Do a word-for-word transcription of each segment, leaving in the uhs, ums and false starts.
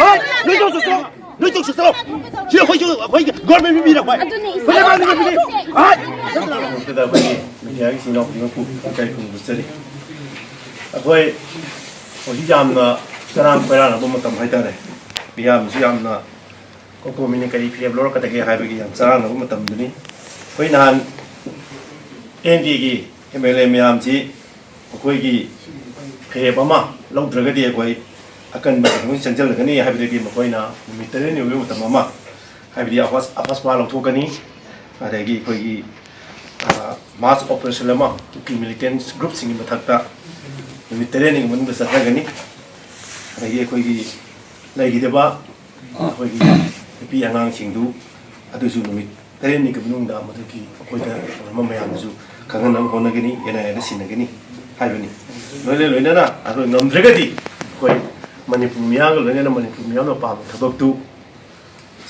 ꯍꯣꯏ, ꯅꯣꯏ ꯇꯧꯁꯨ ꯇꯧ꯫ ꯅꯣꯏ ꯇꯧꯁꯨ ꯇꯧ꯫ ꯁꯤ ꯑꯩꯈꯣꯏꯁꯨ, ꯑꯩꯈꯣꯏꯒꯤ ꯒꯣꯔꯃꯦꯟ ꯃꯤꯔ ꯑꯩꯈꯣꯏ? ꯑꯗꯨꯅꯤ꯫ ꯑꯩꯈꯣꯏ ꯂꯩꯕꯥꯛꯅꯤ ꯀꯩꯅꯣꯅꯦ꯫ ꯍꯣꯏ꯫ ꯃꯇꯝꯁꯤꯗ ꯑꯩꯈꯣꯏꯒꯤ ꯃꯤꯗꯤꯌꯥꯒꯤ ꯏꯆꯤꯟ ꯏꯅꯥꯎ ꯈꯨꯗꯤꯡꯃꯛꯄꯨ ꯏꯀꯥꯏ ꯈꯨꯝꯅꯖꯔꯤ꯫ ꯑꯩꯈꯣꯏ ꯍꯧꯖꯤꯛ ꯌꯥꯝꯅ ꯆꯔꯥꯡ ꯈꯣꯏꯔꯥꯡꯅꯕ ꯃꯇꯝ ꯍꯥꯏꯇꯥꯔꯦ꯫ ꯃꯤꯌꯥꯝꯁꯨ ꯌꯥꯝꯅ ꯀꯣꯀꯣꯃꯤꯅ ꯀꯔꯤ ꯐꯤꯔꯦꯞ ꯂꯧꯔꯛꯀꯗꯒꯦ ꯍꯥꯏꯕꯒꯤ ꯌꯥꯝ ꯆꯔꯥꯡꯅꯕ ꯃꯇꯝꯗꯨꯅꯤ꯫ ꯑꯩꯈꯣꯏ ꯅꯍꯥꯟ ꯑꯦꯟ ꯗꯤ ꯑꯦꯒꯤ ꯑꯦꯝ ꯑꯦꯜ ꯑꯦ ꯃꯌꯥꯝꯁꯤ ꯑꯩꯈꯣꯏꯒꯤ ꯐꯤꯔꯦꯞ ꯑꯃ ꯂꯧꯗ꯭ꯔꯒꯗꯤ ꯑꯩꯈꯣꯏ ꯑꯀꯟꯕ ꯀꯩꯅꯣ ꯆꯪꯁꯤꯜꯂꯒꯅꯤ ꯍꯥꯏꯕꯗꯒꯤ ꯃꯈꯣꯏꯅ ꯅꯨꯃꯤꯠ ꯇꯔꯦꯠꯅꯤ ꯑꯣꯏꯕ ꯃꯇꯝ ꯑꯃ, ꯍꯥꯏꯕꯗꯤ ꯑꯐꯁ-, ꯑꯐꯁꯄꯥ ꯂꯧꯊꯣꯛꯀꯅꯤ, ꯑꯗꯒꯤ ꯑꯩꯈꯣꯏꯒꯤ, ꯑ, ꯃꯥꯁ ꯑꯣꯄꯔꯦꯁꯟ ꯑꯃ ꯀꯨꯀꯤ ꯃꯤꯂꯤꯇꯦꯟ ꯒ꯭ꯔꯨꯞꯁꯤꯡꯒꯤ ꯃꯊꯛꯇ ꯅꯨꯃꯤꯠ ꯇꯔꯦꯠꯅꯤꯒꯤ ꯃꯅꯨꯡꯗ ꯆꯠꯊꯒꯅꯤ꯫ ꯑꯗꯒꯤ ꯑꯩꯈꯣꯏꯒꯤ ꯂꯩꯈꯤꯗꯕ ꯑꯩꯈꯣꯏꯒꯤ ꯅꯨꯄꯤ ꯑꯉꯥꯡꯁꯤꯡꯗꯨ ꯑꯗꯨꯁꯨ ꯅꯨꯃꯤꯠ ꯇꯔꯦꯠꯅꯤꯒꯤ ꯃꯅꯨꯡꯗ ꯃꯗꯨꯒꯤ ꯑꯩꯈꯣꯏꯗ ꯇꯧꯔꯝꯕ ꯃꯌꯥꯝꯗꯨꯁꯨ ꯈꯪꯍꯟꯅꯕ ꯍꯣꯠꯅꯒꯅꯤ, ꯑꯦꯟ ꯑꯥꯏ ꯑꯦꯗ ꯁꯤꯟꯅꯒꯅꯤ ꯍꯥꯏꯕꯅꯤ꯫ ꯂꯣꯏꯅ ꯂꯣꯏꯅꯅ ꯑꯗꯨ ꯉꯝꯗ꯭ꯔꯒꯗꯤ ꯑꯩꯈꯣꯏ ꯃꯅꯤꯄꯨꯔ ꯃꯤꯌꯥꯝꯒ ꯂꯣꯏꯅꯅ ꯃꯅꯤꯄꯨꯔ ꯃꯤꯌꯥꯝꯅ ꯄꯥꯝꯕ ꯊꯕꯛꯇꯨ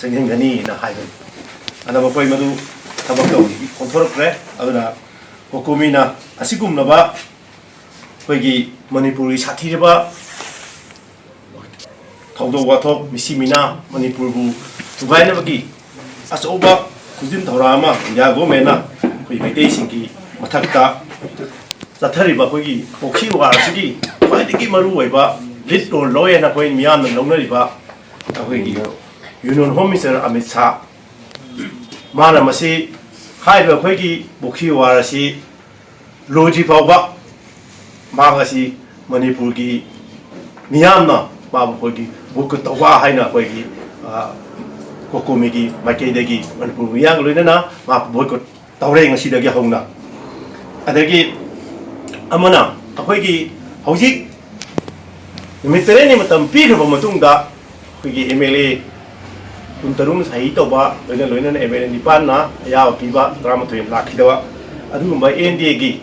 ꯆꯪꯁꯤꯟꯒꯅꯤꯅ ꯍꯥꯏꯕꯅꯤ꯫ ꯑꯗ ꯃꯈꯣꯏ ꯃꯗꯨ ꯊꯕꯛ ꯇꯧꯕꯗꯒꯤ ꯑꯣꯟꯊꯣꯔꯛꯇ꯭ꯔꯦ꯫ ꯑꯗꯨꯅ ꯀꯣꯀꯣꯃꯤꯅ ꯑꯁꯤꯒꯨꯝꯂꯕ ꯑꯩꯈꯣꯏꯒꯤ ꯃꯅꯤꯄꯨꯔꯒꯤ ꯁꯥꯊꯤꯔꯕ ꯊꯧꯗꯣꯛ ꯋꯥꯊꯣꯛ, ꯃꯤꯁꯤ ꯃꯤꯅꯥ, ꯃꯅꯤꯄꯨꯔꯕꯨ ꯊꯨꯒꯥꯏꯅꯕꯒꯤ ꯑꯆꯧꯕ ꯈꯨꯖꯤꯟ ꯊꯧꯔꯥꯡ ꯑꯃ ꯏꯟꯗꯤꯌꯥ ꯒꯣꯔꯃꯦꯟꯅ ꯑꯩꯈꯣꯏ ꯃꯩꯇꯩꯁꯤꯡꯒꯤ ꯃꯊꯛꯇ ꯆꯠꯊꯔꯤꯕ ꯑꯩꯈꯣꯏꯒꯤ ꯄꯣꯛꯁꯤ ꯋꯥꯔ ꯑꯁꯤꯒꯤ ꯈ꯭ꯋꯥꯏꯗꯒꯤ ꯃꯔꯨꯑꯣꯏꯕ ꯂꯤꯗ ꯔꯣꯜ ꯂꯧꯋꯦꯅ ꯑꯩꯈꯣꯏ ꯃꯤꯌꯥꯝꯅ ꯂꯧꯅꯔꯤꯕ ꯑꯩꯈꯣꯏꯒꯤ union home minister Amit Shah, ꯃꯥꯅ ꯃꯁꯤ ꯍꯥꯏꯔꯤꯕ ꯑꯩꯈꯣꯏꯒꯤ ꯄꯣꯛꯁꯤ ꯋꯥꯔ ꯑꯁꯤ ꯂꯣꯏꯗ꯭ꯔꯤ ꯐꯥꯎꯕ ꯃꯍꯥꯛ ꯑꯁꯤ ꯃꯅꯤꯄꯨꯔꯒꯤ ꯃꯤꯌꯥꯝꯅ ꯃꯥꯕꯨ ꯑꯩꯈꯣꯏꯒꯤ ꯕꯣꯏꯀꯣꯠ ꯇꯧꯕ ꯍꯥꯏꯅ ꯑꯩꯈꯣꯏꯒꯤ, ꯑ, ꯀꯣꯀꯣꯃꯤꯒꯤ ꯃꯥꯏꯀꯩꯗꯒꯤ ꯃꯅꯤꯄꯨꯔ ꯃꯤꯌꯥꯝꯒ ꯂꯣꯏꯅꯅ ꯃꯍꯥꯛꯄꯨ ꯕꯣꯏꯀꯣꯠ ꯇꯧꯔꯦ ꯉꯁꯤꯗꯒꯤ ꯍꯧꯅ꯫ ꯑꯗꯒꯤ ꯑꯃꯅ ꯑꯩꯈꯣꯏꯒꯤ ꯍꯧꯖꯤꯛ ꯅꯨꯃꯤꯠ ꯇꯔꯦꯠꯅꯤ ꯃꯇꯝ ꯄꯤꯈ꯭ꯔꯕ ꯃꯇꯨꯡꯗ ꯑꯩꯈꯣꯏꯒꯤ ꯑꯦꯝ ꯑꯦꯜ ꯑꯦ ꯀꯨꯟꯇꯔꯨꯛꯅ ꯁꯍꯤ ꯇꯧꯕ, ꯂꯣꯏꯅ ꯂꯣꯏꯅꯅ ꯑꯦꯝ ꯑꯦꯜ ꯑꯦ ꯅꯤꯄꯥꯟꯅ ꯑꯌꯥꯕ ꯄꯤꯕ, ꯇꯔꯥꯃꯥꯊꯣꯏ ꯂꯥꯛꯈꯤꯗꯕ, ꯑꯗꯨꯒꯨꯝꯕ ꯑꯦꯟ ꯗꯤ ꯑꯦꯒꯤ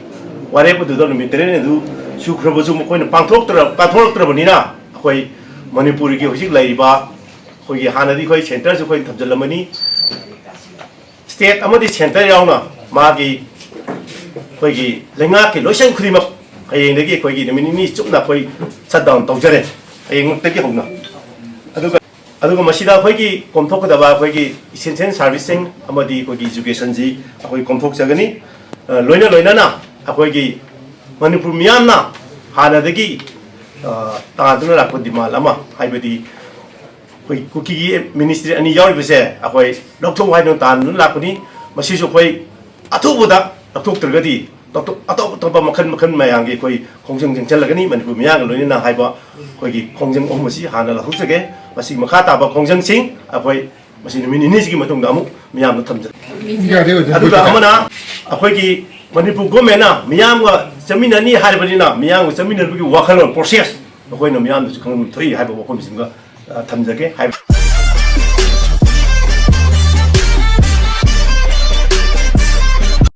ꯋꯥꯔꯦꯞ ꯑꯗꯨꯗ ꯅꯨꯃꯤꯠ ꯇꯔꯦꯠꯅꯤ ꯑꯗꯨ ꯁꯨꯈ꯭ꯔꯕꯁꯨ ꯃꯈꯣꯏꯅ ꯄꯥꯡꯊꯣꯛꯇ꯭ꯔ-, ꯄꯥꯡꯊꯣꯔꯛꯇ꯭ꯔꯕꯅꯤꯅ ꯑꯩꯈꯣꯏ ꯃꯅꯤꯄꯨꯔꯒꯤ ꯍꯧꯖꯤꯛ ꯂꯩꯔꯤꯕ, ꯑꯩꯈꯣꯏꯒꯤ ꯍꯥꯟꯅꯗꯤ ꯑꯩꯈꯣꯏ ꯁꯦꯟꯇꯔꯁꯨ ꯑꯩꯈꯣꯏ ꯊꯝꯖꯤꯜꯂꯝꯃꯅꯤ, ꯁ꯭ꯇꯦꯠ ꯑꯃꯗꯤ ꯁꯦꯟꯇꯔ ꯌꯥꯎꯅ ꯃꯥꯒꯤ ꯑꯩꯈꯣꯏꯒꯤ ꯂꯩꯉꯥꯛꯀꯤ ꯂꯣꯏꯁꯪ ꯈꯨꯗꯤꯡꯃꯛ ꯍꯌꯦꯡꯗꯒꯤ ꯑꯩꯈꯣꯏꯒꯤ ꯅꯨꯃꯤꯠ ꯅꯤꯅꯤ ꯆꯨꯞꯅ ꯑꯩꯈꯣꯏ ꯁꯠ ꯗꯥꯎꯟ ꯇꯧꯖꯔꯦ, ꯍꯌꯦꯡꯃꯛꯇꯒꯤ ꯍꯧꯅ꯫ ꯑꯗꯨꯒ ꯑꯗꯨꯒ ꯃꯁꯤꯗ ꯑꯩꯈꯣꯏꯒꯤ ꯀꯣꯝꯊꯣꯛꯀꯗꯕ ꯑꯩꯈꯣꯏꯒꯤ ꯏꯁꯦꯟꯁꯤꯌꯦꯜ ꯁꯥꯔꯚꯤꯁꯁꯤꯡ ꯑꯃꯗꯤ ꯑꯩꯈꯣꯏꯒꯤ ꯏꯖꯨꯀꯦꯁꯟꯁꯤ ꯑꯩꯈꯣꯏ ꯀꯣꯝꯊꯣꯛꯆꯒꯅꯤ꯫ ꯑ, ꯂꯣꯏꯅ ꯂꯣꯏꯅꯅ ꯑꯩꯈꯣꯏꯒꯤ ꯃꯅꯤꯄꯨꯔ ꯃꯤꯌꯥꯝꯅ ꯍꯥꯟꯅꯗꯒꯤ, ꯑ, ꯇꯥꯗꯨꯅ ꯂꯥꯛꯄ ꯗꯤꯃꯥꯟ ꯑꯃ, ꯍꯥꯏꯕꯗꯤ ꯑꯩꯈꯣꯏ ꯀꯨꯀꯤꯒꯤ ꯃꯤꯅꯤꯁꯇ꯭ꯔꯤ ꯑꯅꯤ ꯌꯥꯎꯔꯤꯕꯁꯦ ꯑꯩꯈꯣꯏ ꯂꯧꯊꯣꯛꯎ ꯍꯥꯏꯗꯨꯅ ꯇꯥꯗꯨꯅ ꯂꯥꯛꯄꯅꯤ꯫ ꯃꯁꯤꯁꯨ ꯑꯩꯈꯣꯏ ꯑꯊꯨꯕꯗ ꯂꯧꯊꯣꯛꯇ꯭ꯔꯒꯗꯤ ꯇꯣꯞ-, ꯑꯇꯣꯞ ꯑꯇꯣꯞꯄ ꯃꯈꯜ ꯃꯈꯜ ꯃꯌꯥꯝꯒꯤ ꯑꯩꯈꯣꯏ ꯈꯣꯡꯖꯪ ꯆꯪꯁꯤꯜꯂꯒꯅꯤ꯫ ꯃꯅꯤꯄꯨꯔ ꯃꯤꯌꯥꯝꯒ ꯂꯣꯏꯅꯅ ꯍꯥꯏꯕ ꯑꯩꯈꯣꯏꯒꯤ ꯈꯣꯡꯖꯪ ꯑꯍꯨꯝ ꯑꯁꯤ ꯍꯥꯟꯅ ꯂꯧꯊꯣꯛꯆꯒꯦ꯫ ꯃꯁꯤꯒꯤ ꯃꯈꯥ ꯇꯥꯕ ꯈꯣꯡꯖꯪꯁꯤꯡ ꯑꯩꯈꯣꯏ ꯃꯁꯤ ꯅꯨꯃꯤꯠ ꯅꯤꯅꯤꯁꯤꯒꯤ ꯃꯇꯨꯡꯗ ꯑꯃꯨꯛ ꯃꯤꯌꯥꯝꯗ ꯊꯝꯖꯒꯦ꯫ ꯑꯗꯨꯒ ꯑꯃꯅ ꯑꯩꯈꯣꯏꯒꯤ ꯃꯅꯤꯄꯨꯔ ꯒꯣꯔꯃꯦꯟꯅ ꯃꯤꯌꯥꯝꯒ ꯆꯠꯃꯤꯟꯅꯅꯤ ꯍꯥꯏꯔꯕꯅꯤꯅ, ꯃꯤꯌꯥꯝꯒ ꯆꯠꯃꯤꯟꯅꯕꯒꯤ ꯋꯥꯈꯜꯂꯣꯟ, ꯄ꯭ꯔꯣꯁꯦꯁ, ꯑꯩꯈꯣꯏꯅ ꯃꯤꯌꯥꯝꯗꯁꯨ ꯈꯪꯍꯟꯕ ꯊꯣꯛꯏ ꯍꯥꯏꯕ ꯋꯥꯐꯝꯁꯤꯃꯒ, ꯑ, ꯊꯝꯖꯒꯦ ꯍꯥꯏꯕ꯫